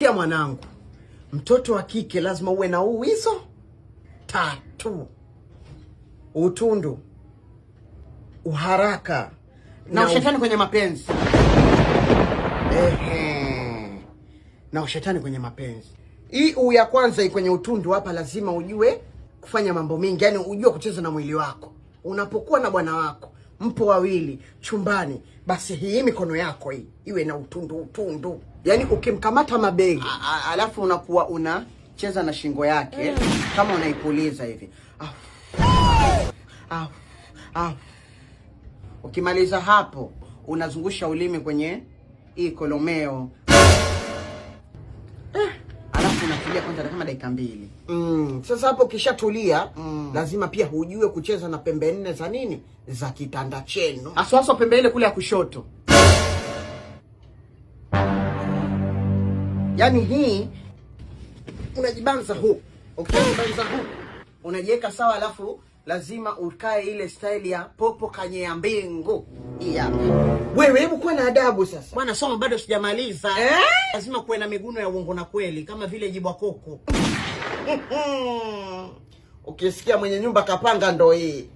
Sikia mwanangu, mtoto wa kike lazima uwe na uu hizo tatu: utundu, uharaka na ushetani kwenye mapenzi. Ehe, na ushetani kwenye mapenzi. Hii u ya kwanza hii kwenye utundu hapa, lazima ujue kufanya mambo mengi, yaani ujue kucheza na mwili wako. Unapokuwa na bwana wako, mpo wawili chumbani, basi hii mikono yako hii iwe na utundu utundu, yaani ukimkamata mabega Alafu unakuwa unacheza na shingo yake kama unaipuliza hivi. Ah. Ah. Ah. Ukimaliza hapo unazungusha ulimi kwenye hii kolomeo. Alafu unatulia kwanza kama dakika 2. Sasa hapo ukishatulia, lazima pia hujue kucheza na pembe nne za nini za kitanda chenu. Haswa pembe ile kule ya kushoto. Yaani hii unajibanza huku, ukishajibanza huku unajiweka sawa, alafu lazima ukae ile style ya popo kanyea mbingu. Hii hapa. Wewe hebu kuwa na adabu sasa. Bwana soma, bado sijamaliza. Eh? Lazima kuwe na miguno ya uongo na kweli kama vile jibwa koko. Ukisikia mwenye nyumba kapanga ndo hii.